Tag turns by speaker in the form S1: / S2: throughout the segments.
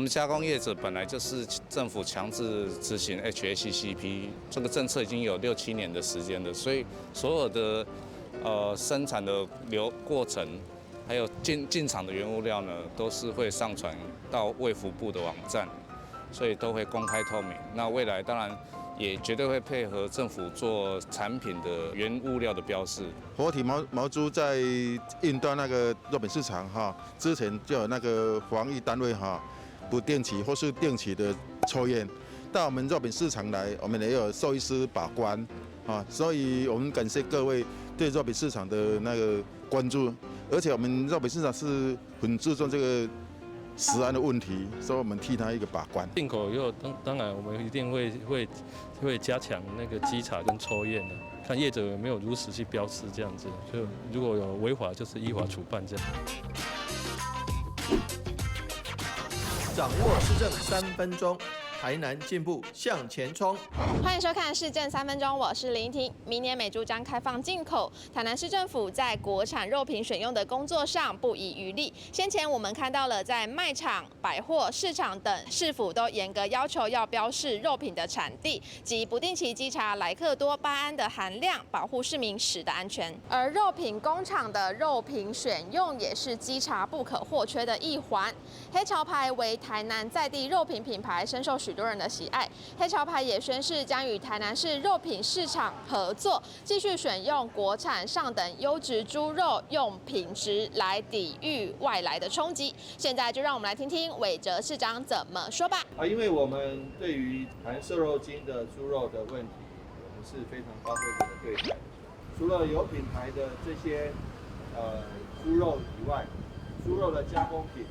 S1: 我們加工業者本來就是政府強制執行 HACCP 這個政策已經有六七年的時間了，所以所有的生產的流過程，還有進進廠的原物料呢，都是會上傳到衛福部的網站，所以都會公開透明。那未來當然也絕對會配合政府做產品的原物料的標示。
S2: 活體毛毛豬在運到那個肉品市場哈，之前就有那個防疫單位哈，不定期或是定期的抽驗。到我們肉品市場來，我們也有獸醫師把關啊，所以我們感謝各位對肉品市場的那個關注，而且我們肉品市場是很注重這個食安的問題，所以我們替他一個把關。
S3: 進口以後，當然我們一定會加強那個稽查跟抽驗的，看業者有沒有如實去標示這樣子，就如果有違法，就是依法處辦這樣。
S4: 掌握市政3分鐘，台南進步向前衝。
S5: 歡迎收看市政三分鐘，我是林婷。明年美豬將開放進口，台南市政府在國產肉品選用的工作上不遺餘力。先前我們看到了，在賣場、百貨、市場等，市府都嚴格要求要標示肉品的產地及不定期稽查萊克多巴胺的含量，保護市民食的安全。而肉品工廠的肉品選用也是稽查不可或缺的一環。黑潮牌為台南在地肉品品牌，深受許多人的喜愛。黑潮牌也宣示將與台南市肉品市場合作，繼續選用國產上等優質豬肉，用品質來抵禦外來的衝擊。現在就讓我們來聽聽韋哲市長怎麼說吧。
S4: 啊，因為我們對於含瘦肉精的豬肉的問題，我們是非常高規格的對待。除了有品牌的這些豬肉以外，豬肉的加工品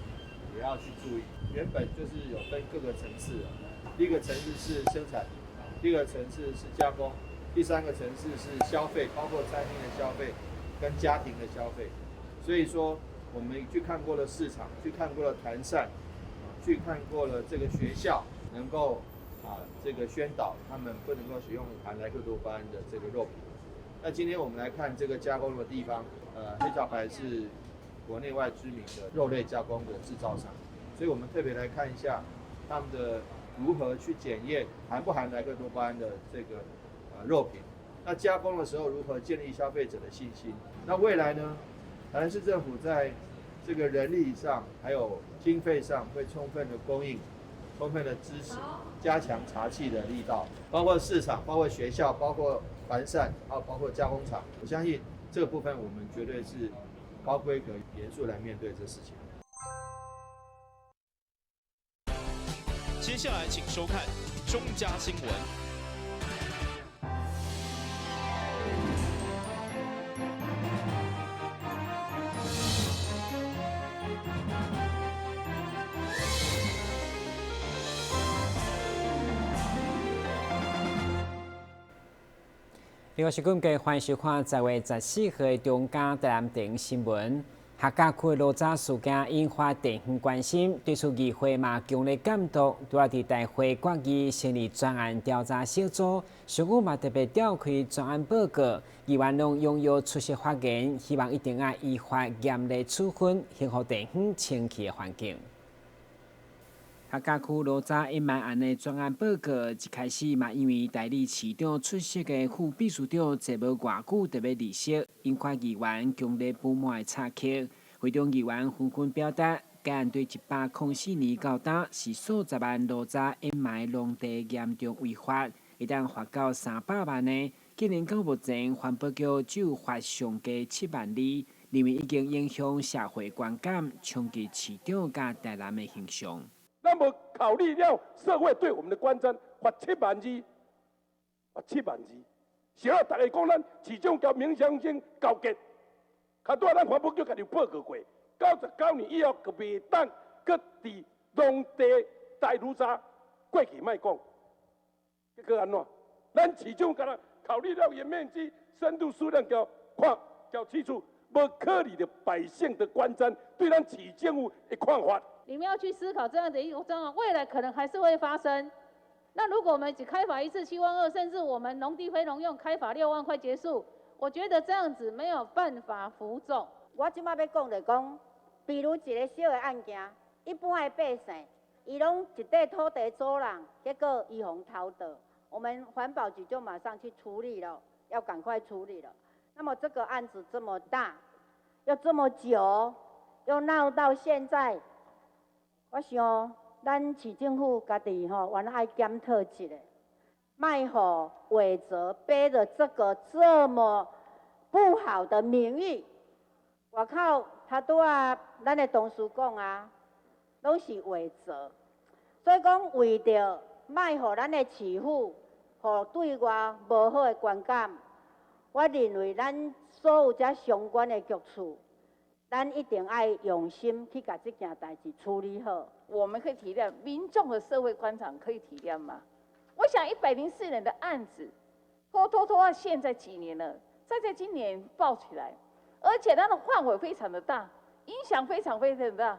S4: 也要去注意。原本就是有分各個層次，第一個層次是生產，第二個層次是加工，第三個層次是消費，包括餐廳的消費跟家庭的消費。所以說，我們去看過了市場，去看過了團膳，去看過了這個學校，能夠這個宣導他們不能夠使用含萊克多巴胺的這個肉品。那今天我們來看這個加工的地方，黑潮牌是國內外知名的肉類加工的製造商，所以我們特別來看一下他們的如何去檢驗含不含萊克多巴胺的這個肉品。那加工的時候如何建立消費者的信心？那未來呢？台南市政府在這個人力上還有經費上會充分的供應，充分的支持，加強查緝的力道，包括市場、包括學校、包括完善，還有包括加工廠。我相信這個部分我們絕對是高規格、嚴肅來面對這事情。
S6: 接下來請收看中嘉新聞。
S7: 另外是今日歡迎收看10月14號的中嘉台南電新聞。客家區爐渣事件引發地方關心，對此議會嘛強力監督，拄仔佇大會決議成立專案調查小組，上午嘛特別召開專案報告，議員攏踴躍出席發言，希望一定愛依法嚴厲處分，恢復地方清氣的環境。客家區爐渣掩埋案的專案報告，一開始嘛因為代理市長出席的副秘書長坐無偌久就欲離席，引發議員強烈不滿的插曲。會中議員紛紛表達，該案對104年到今是數十萬爐渣掩埋農地嚴重違法，一旦罰到300萬呢，竟然到目前環保局只有罰上低7萬2，認為已經影響社會觀感，衝擊市長佮台南的形象。
S8: 那麼考慮了社會對我們的觀瞻，罰7萬2，罰七萬二，小可大家講咱市長佮民鄉親勾結，較拄仔咱環保局家己有報告過，99年以後，閣袂當閣佇農地大爐渣過去莫講，結果按怎？咱市長敢若考慮了伊面積、深度、數量，交看交起處，無考慮著百姓的觀瞻，對咱市政府的看法。
S9: 你們要去思考這樣的一個狀況，未來可能還是會發生。那如果我們只開罰一次7萬2，甚至我們農地非農用開罰6萬塊結束，我覺得這樣子沒有辦法服眾。
S10: 我這擺欲講就講，比如一個小的案件，一般的百姓，伊攏一塊土地租人，結果伊予人偷盜，我們環保局就馬上去處理了，要趕快處理了。那麼這個案子這麼大，又這麼久，又鬧到現在，我想咱市政府家己吼，原來愛檢討一下，莫予偉哲背著這個這麼不好的名譽。外口他拄仔咱的同事講啊，攏是偉哲，所以講為著莫予咱的市府，予對外無好的觀感，我認為咱所有遮相關的局處，咱一定愛用心去共這件代誌處理好。
S11: 我們可以體諒民眾的社會觀察，可以體諒嗎？我想104年的案子，拖拖拖到現在幾年了，再在今年爆起來，而且它的範圍非常的大，影響非常非常的大。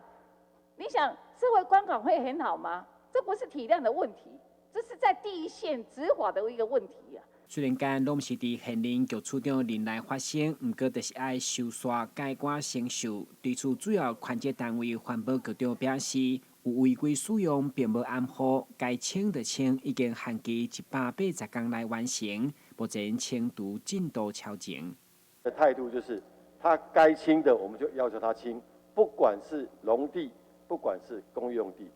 S11: 你想社會觀感會很好嗎？這不是體諒的問題，這是在第一線執法的一個問題啊。
S7: 雖然講攏是佇現任局處長任內發生，毋過就是愛修紲改革成熟。對此，主要權責單位環保局長表示，有違規使用並無含糊，該清的清，已經限期180天內完成，目前清除進度超前。
S12: 的態度就是，他該清的我們就要求他清，不管是農地，不管是工業用地。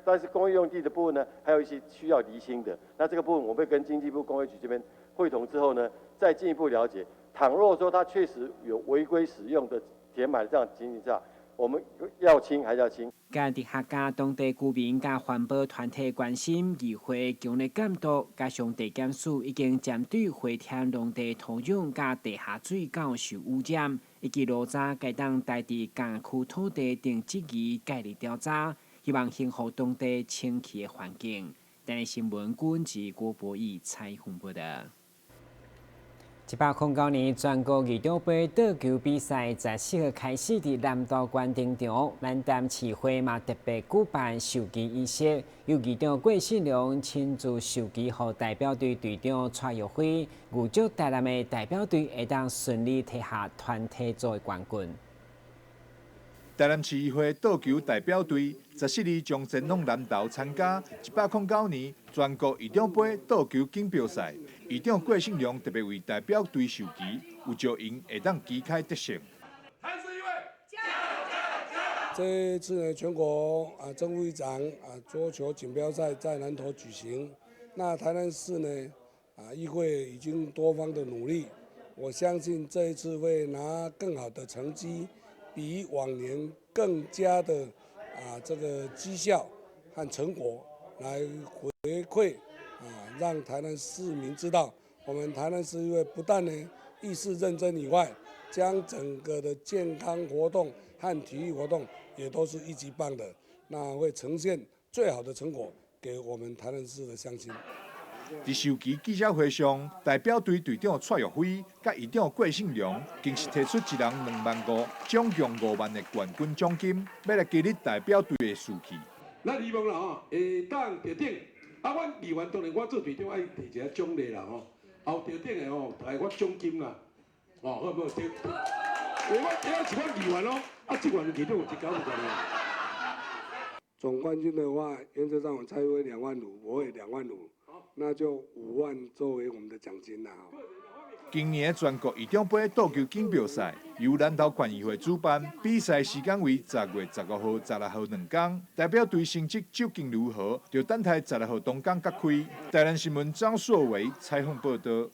S12: 但是工業用地的部分呢，還有一些需要釐清的。那這個部分，我會跟經濟部工業局這邊會同之後呢，再進一步了解。倘若說他確實有違規使用的填埋這樣情形下，我們要清還是要清。
S7: 佮佇客家當地居民佮環保團體關心，議會強力監督，加上地檢署已經針對回填農地土壤佮地下水溝受污染，以及爐渣該當代佇港區土地等質疑介入調查，希望恢復當地清氣的環境。台視新聞郭文郭博義採訪報道。109年全國議長盃桌球比賽14號開始佇南投縣登場，咱台市會嘛特別舉辦授旗儀式，由議長郭信良親自授旗予代表隊隊長蔡玉輝，預祝台南的代表隊會當順利提下團體組的冠軍。
S13: 台南市議會桌球代表隊14日將前往南投參加109年全國議長盃桌球錦標賽。議長郭信良特別為代表隊授旗，預祝𪜶會當旗開得勝。
S8: 這一次呢，全國啊正副議長啊桌球錦標賽在南投舉行。那台南市呢啊議會已經多方的努力，我相信這一次會拿更好的成績，比往年更加的啊這個績效和成果來回饋啊，讓台南市民知道，我們台南市議會不但呢議事認真以外，將整個的健康活動和體育活動也都是一級棒的，那會呈現最好的成果給我們台南市的鄉親。
S13: 佇授旗記者會上，代表隊隊長蔡玉輝佮議長郭信良，更是提出一人2萬5，總共5萬的冠軍獎金，欲來激勵代表隊的士氣。
S8: 咱希望啦吼，會當得頂。啊，阮議員當然我做隊長愛提一個獎勵啦吼，後得頂的吼，大家發獎金啦，哦，好無好？我這是阮議員咯，啊，這員議長有一交就夠了。總冠軍的話，原則上我猜會2萬5，我會兩萬五。那就5萬作為我們的獎金啦。
S13: 今年全國議長盃桌球錦標賽由南投縣議會主辦，比賽時間為10月15號、16號2天。代表隊成績究竟如何？就等待16號當天揭開。台南新聞張碩偉採訪報道。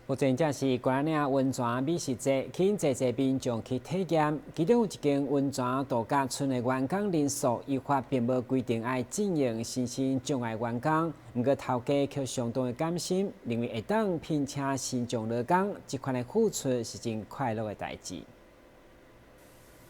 S7: 目前正是關嶺溫泉美食節，吸引濟濟民眾去體驗。其中有一間溫泉度假村的員工人數，依法並無規定愛進行身心障礙員工，毋過頭家卻相當的甘心，認為會當聘請身障勞工，這款的付出是真快樂的代誌。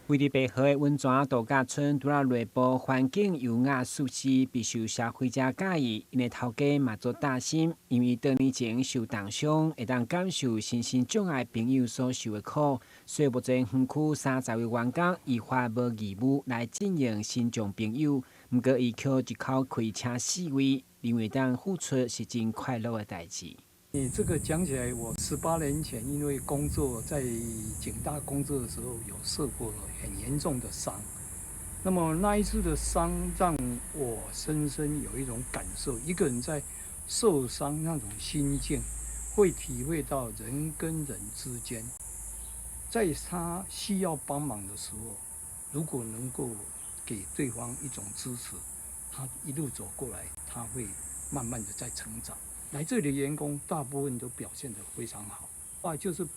S7: 位佇白河的溫泉度假村，除了內部環境優雅舒適，備受消費者佮意。𪜶的頭家嘛足擔心，因為多年前受重傷，會當感受身心障礙朋友所受的苦，所以目前園區30位員工依法無義務來徵用身障朋友。毋過伊卻一口氣請四位，認為當付出是真快樂的代誌。
S14: 你這個講起來，我18年前因為工作在警大工作的時候，有受過很嚴重的傷。那麼那一次的傷，讓我深深有一種感受，一個人在受傷那種心境，會體會到人跟人之間，在他需要幫忙的時候，如果能夠給對方一種支持，他一路走過來，他會慢慢的在成長。來這裡的員工大部分都表現得非常好，啊，就是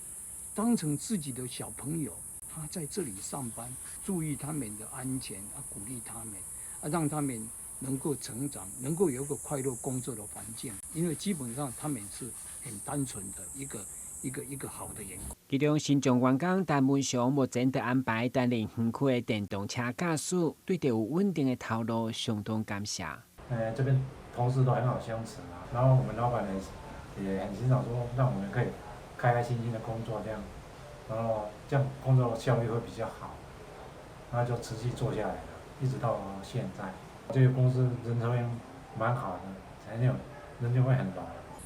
S14: 當成自己的小朋友。他在這裡上班，注意他們的安全啊，鼓勵他們啊，讓他們能夠成長，能夠有一個快樂工作的環境。因為基本上他們是很單純的一個好的員工。
S7: 其中，身障員工陳文祥目前得安排擔任園區的電動車駕駛，對著有穩定的頭路相當感謝。
S15: 這邊同事都很好相處啊，然後我們老闆也很欣賞，說讓我們可以開開心心的工作這樣。然後這樣工作效率會比較好，然後就持續做下來了，一直到現在。這個公司人這邊蠻好的，很有人就會很融。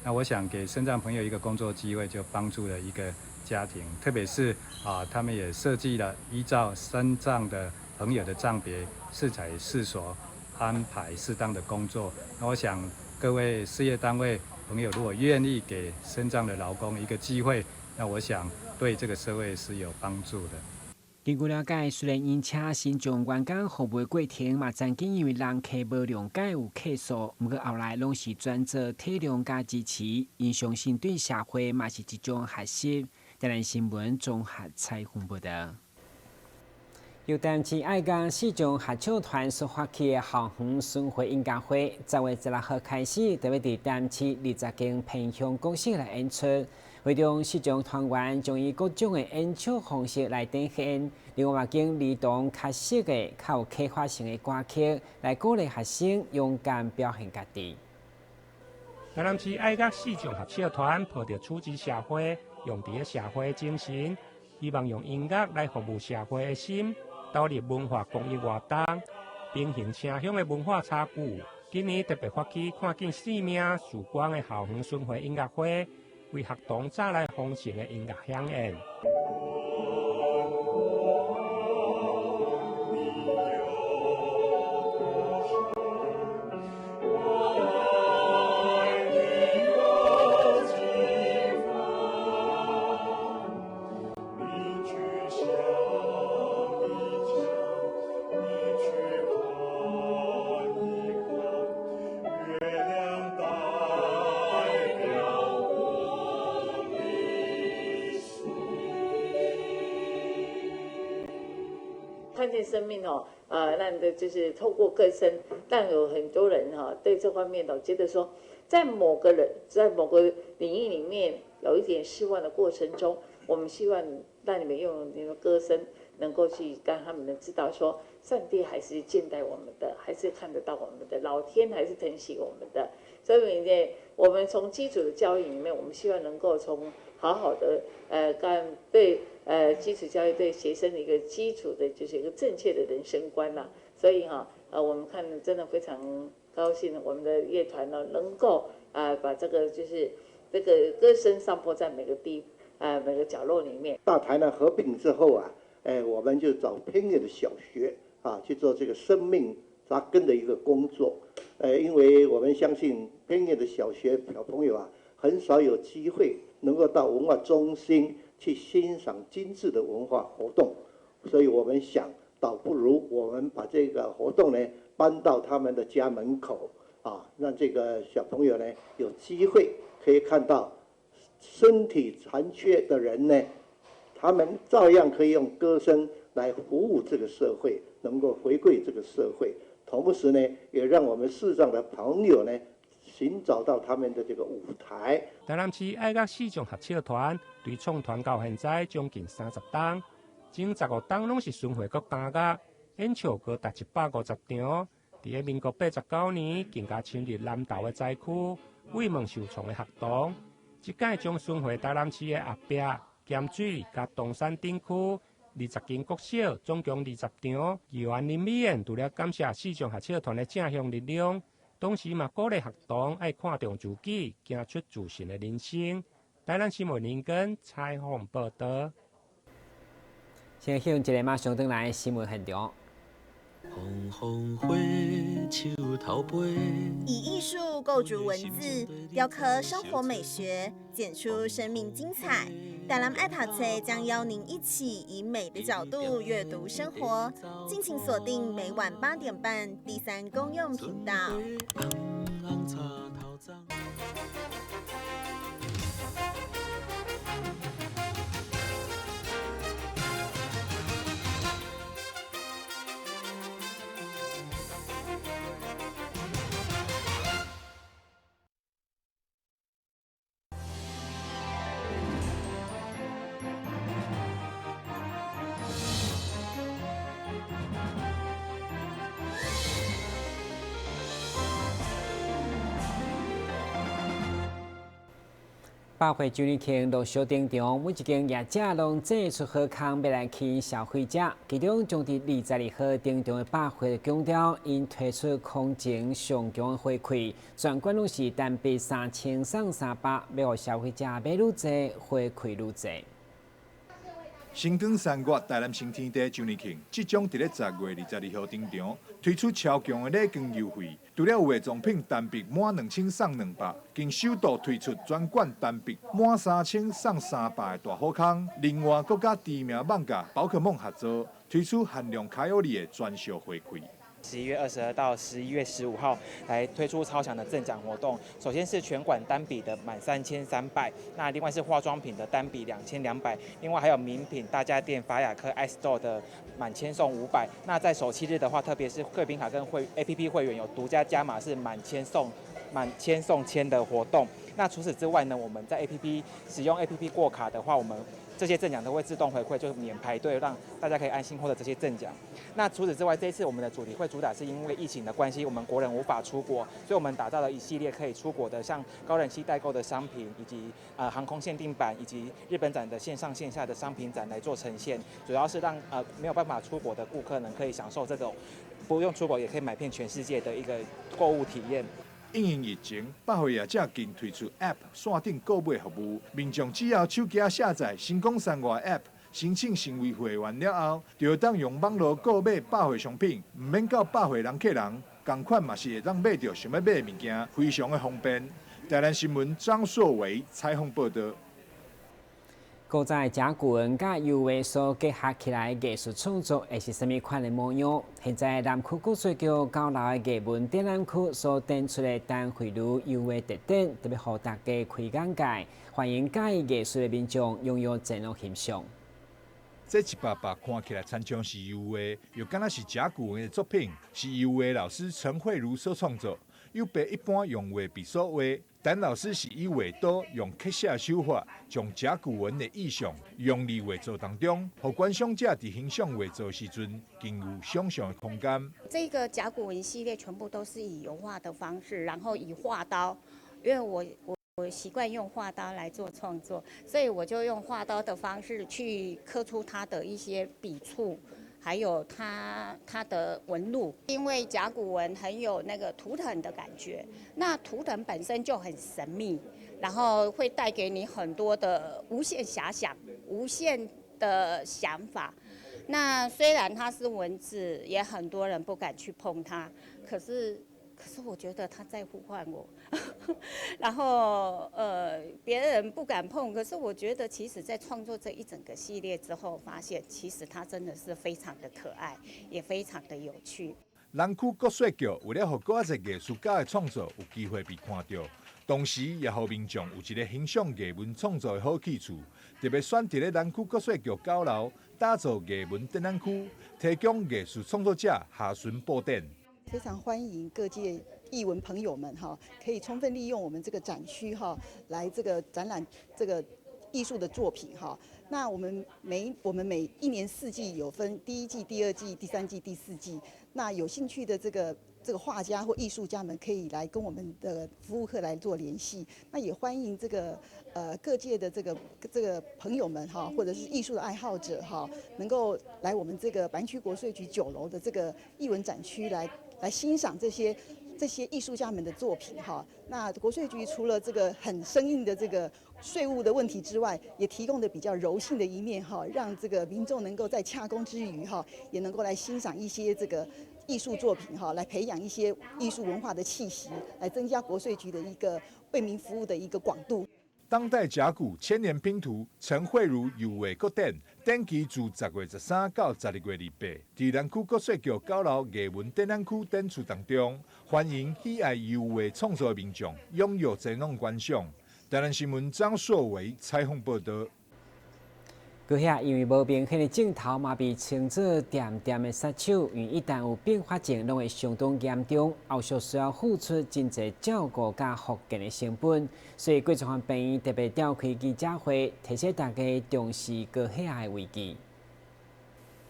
S16: 那我想給身障朋友一個工作機會，就幫助了一個家庭，特別是啊，他們也設計了依照身障的朋友的障別適才適所安排適當的工作。那我想各位事業單位朋友，如果願意給身障的勞工一個機會，那我想對這個社會是有幫助的。
S7: 根據了解，雖然𪜶請身障員工服務過程嘛，曾經因為人客無諒解有客訴，毋過後來攏是轉做體諒佮支持，𪜶相信對社會嘛是一種學習。台南新聞綜合採訪報道。由台南市愛樂視障合唱團所發起的校園巡迴音樂會，10月16號開始，就欲佇台南市20間偏鄉國小來演出。會中視障團員將以各種的演唱方式來展現，另外嘛經兒童較適的、較有啟發性的歌曲，來鼓勵學生勇敢表現家己。
S17: 台南市愛樂視障合唱團抱著處之社會、用佇咧社會的精神，希望用音樂來服務社會的心，投入文化公益活動，平衡城鄉的文化差距。今年特別發起看見生命曙光的校園巡迴音樂會，為學童帶來豐盛的音樂饗宴。
S11: 看見生命哦，那的就是透過歌聲，但有很多人哈對這方面都覺得說，在某個人在某個領域裡面有一點失望的過程中，我們希望讓你們用你們歌聲，能夠去讓他們能知道說，上帝還是見待我們的，還是看得到我們的，老天還是疼惜我們的。所以呢，我們從基礎的教育裡面，我們希望能夠從好好的，對。基礎教育對學生的一個基礎的，就是一個正確的人生觀啦。所以哈，我們看真的非常高興，我們的樂團呢能夠啊把這個就是這個歌聲散播在每個地啊每個角落裡面。
S18: 大台南合併之後啊，我們就找偏遠的小學啊去做這個生命扎根的一個工作。因為我們相信偏遠的小學小朋友啊，很少有機會能夠到文化中心去欣賞精緻的文化活動，所以我們想，倒不如我們把這個活動呢搬到他們的家門口啊，讓這個小朋友呢有機會可以看到身體殘缺的人呢，他們照樣可以用歌聲來服務這個社會，能夠回饋這個社會，同時呢，也讓我們視障的朋友呢尋找到他們的這個舞台。
S17: 台南市愛樂視障合唱團對創團到現在將近30冬，前15冬攏是巡迴閣單樂，演唱高達150場。佇咧民國89年，更加深入南投的災區，慰問受創的學童。這擺將巡迴台南市的後壁、鹹水佮東山頂區20間國小，總共20場。議員林美燕除了感謝視障合唱團的正向力量，同時嘛鼓勵學童愛看重自己，行出自信的人生。台南新聞林根採訪報道。
S7: 先向一个馬上轉來新聞現場。
S19: 红红火，树头飞。
S20: 以艺术构筑文字，雕刻生活美学，剪出生命精彩。台南爱读册将邀您一起以美的角度阅读生活，敬请锁定每晚8点半第三公用频道。
S7: 百货周年庆陆续登场，每一间业者拢祭出好康，欲来吸引消费者。其中，将伫22号登场的百货强调，𪜶推出空前上强的回馈，全馆拢是单笔3000送300，欲予消费者买愈济，回馈愈济。
S13: 新光三越台南新天地周年庆即将伫咧10月22号登场，推出超强的礼金优惠。除了有化妆品单笔满2000送200，更首度推出全馆单笔满3000送300的大好康。另外，阁佮知名网咖宝可梦合作，推出限量卡有利的专属回馈。
S21: 11月22到11月15号来推出超强的赠奖活动。首先是全馆单笔的满3300，那另外是化妆品的单笔2200，另外还有名品大家电、法雅克、iStore 的满1000送500。那在首7日的话，特别是贵宾卡跟APP 会员有独家加码是满千送1000的活动。那除此之外呢，我们在APP使用APP过卡的话，我们这些赠奖都会自动回馈，就是免排队，让大家可以安心获得这些赠奖。那除此之外，这一次我们的主题会主打是因为疫情的关系，我们国人无法出国，所以我们打造了一系列可以出国的，像高人气代购的商品，以及航空限定版，以及日本展的线上线下的商品展来做呈现，主要是让没有办法出国的顾客呢，可以享受这种不用出国也可以买遍全世界的一个购物体验。
S13: 因应疫情，百货业者近推出 App 线顶购买服务，民众只要手机下载新光三越 App，申请成为会员了后，就会当用网路购买百货商品，毋免到百货人客人，仝款嘛是会当买著想欲买的物件，非常的方便。台南新闻张硕维采访报道。
S7: 古早的甲骨文佮油画所结合起来的艺术创作会是啥物款的模样？现在南区国税局9楼的艺文展览区所展出的陈慧茹油画特展，特别予大家开眼界，欢迎佮意艺术的民众踊跃前往欣赏。
S13: 这一百把看起来亲像是油画，又敢若是甲骨文的作品，是油画老师陈慧茹所创作，又比一般用画笔所画。陈老师是以画刀用刻写手法，将甲骨文的意象融入画作当中，予观赏者伫欣赏画作时阵，更有想象的空间。
S22: 这个甲骨文系列全部都是以油画的方式，然后以画刀，因为我习惯用画刀来做创作，所以我就用画刀的方式去刻出它的一些笔触。还有它的纹路，因为甲骨文很有那个图腾的感觉，那图腾本身就很神秘，然后会带给你很多的无限遐想、无限的想法。那虽然它是文字，也很多人不敢去碰它，可是我觉得它在呼唤我。然后别人不敢碰，可是我觉得其实在创作这一整个系列之后，发现其实它真的是非常的可爱，也非常的有趣。
S13: 南区国税局为了予阁较济艺术家的创作有机会被看到，同时也予民众有一个欣赏艺文创作的好去处，特别选伫咧南区国税局9楼打造艺文展览区，提供艺术创作者下旬布展。
S23: 非常欢迎各界艺文朋友们哈，可以充分利用我们这个展区哈，来这个展览这个艺术的作品哈。那我们每一年4季有分第1季、第2季、第3季、第4季。那有兴趣的这个画家或艺术家们可以来跟我们的服务课来做联系。那也欢迎各界的这个朋友们哈，或者是艺术的爱好者哈，能够来我们这个白区国税局9楼的这个艺文展区来欣赏这些艺术家们的作品哈。那国税局除了这个很生硬的这个税务的问题之外，也提供的比较柔性的一面哈，让这个民众能够在洽公之余哈，也能够来欣赏一些这个藝術作品哈，來培養一些藝術文化的氣息，來增加國稅局的一個為民服務的一個廣度。
S13: 當代甲骨千年拼圖陳慧茹油畫個展，展期自10月13到12月28，佇南區國稅局9樓藝文展覽區展出當中，歡迎喜愛油畫創作的民眾踴躍前往觀賞。台南新聞張碩偉採訪報道。
S7: 高血壓因為無明顯的症頭，嘛被稱做恬恬的殺手，因為一旦有併發症，攏會相當嚴重，後續需要付出真濟照顧佮復健的成本。所以，貴族環病院特別召開記者會，提醒大家重視高血壓的危機。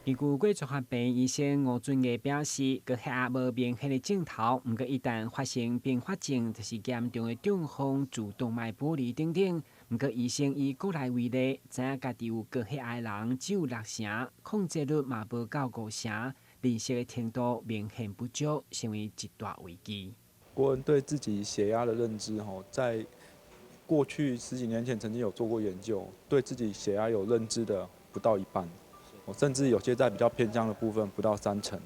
S7: 根據貴族學病院醫生吳俊義表示，高血壓無明顯的症頭，毋過一旦發生併發症，就是嚴重的中風、主動脈剝離等等。毋過醫生以國內為例，知影家己有高血壓的人只有6成，控制率嘛無到5成，認識的程度明顯不足，成為一大危機。
S1: 國人對自己血壓的認知，吼，在過去十幾年前曾經有做過研究，對自己血壓有認知的不到一半。甚至有些在比較偏鄉的部分不到3成，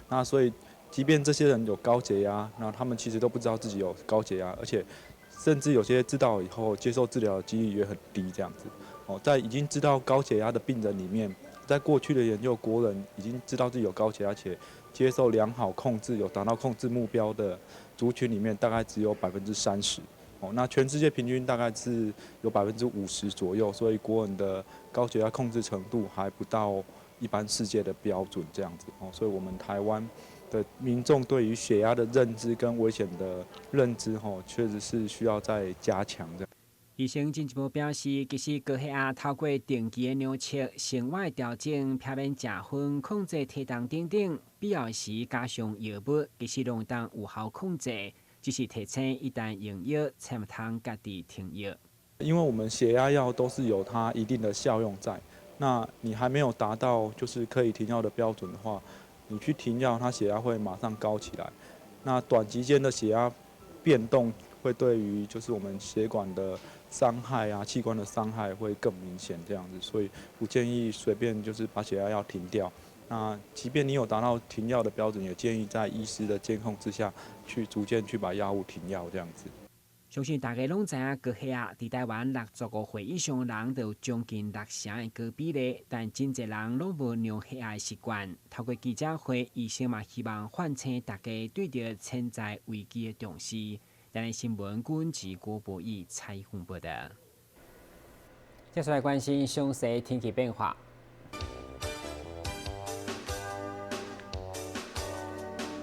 S1: 那所以即便這些人有高血壓，那他們其實都不知道自己有高血壓，而且甚至有些知道以後接受治療的幾率也很低，這樣子。在已經知道高血壓的病人裡面，在過去的研究，國人已經知道自己有高血壓且接受良好控制、有達到控制目標的族群裡面，大概只有30%。那全世界平均大概是有50%左右，所以國人的高血壓控制程度還不到一般世界的標準這樣子。所以我們台灣的民眾對於血壓的認知跟危險的認知，確實是需要再加強的。
S7: 醫生進一步表示，其實高血壓透過定期的量測、生活調整、避免食薰、控制體重等等，必要時加上藥物，其實攏會當有效控制。只是提醒，一旦用藥，千萬通家己停藥。
S1: 因為我們血壓藥都是有它一定的效用在，那你還沒有達到就是可以停藥的標準的話，你去停藥，它血壓會馬上高起來。那短期間的血壓變動會對於就是我們血管的傷害啊、器官的傷害會更明顯這樣子，所以不建議隨便就是把血壓藥停掉。那即便你有達到停藥的標準，也建議在醫師的監控之下去逐漸去把藥物停藥這樣子。
S7: 相信大家攏知影高血壓，佇台灣65歲以上的人都有將近6成的高比例，但真濟人攏無量血壓的習慣。透過記者會，醫生嘛希望喚醒大家對著潛在危機的重視。台南新聞郭志郭博義採訪報道。接下來關心詳細天氣變化。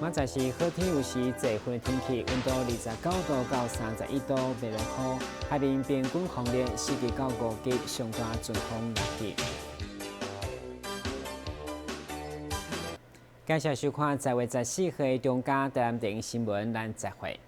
S7: 明仔載是好天有時濟雲的天氣，溫度29度到31度，袂落雨。海面平均風力4級到5級，上大陣風6級。感謝收看10月14號的中嘉台南電視新聞，咱再會。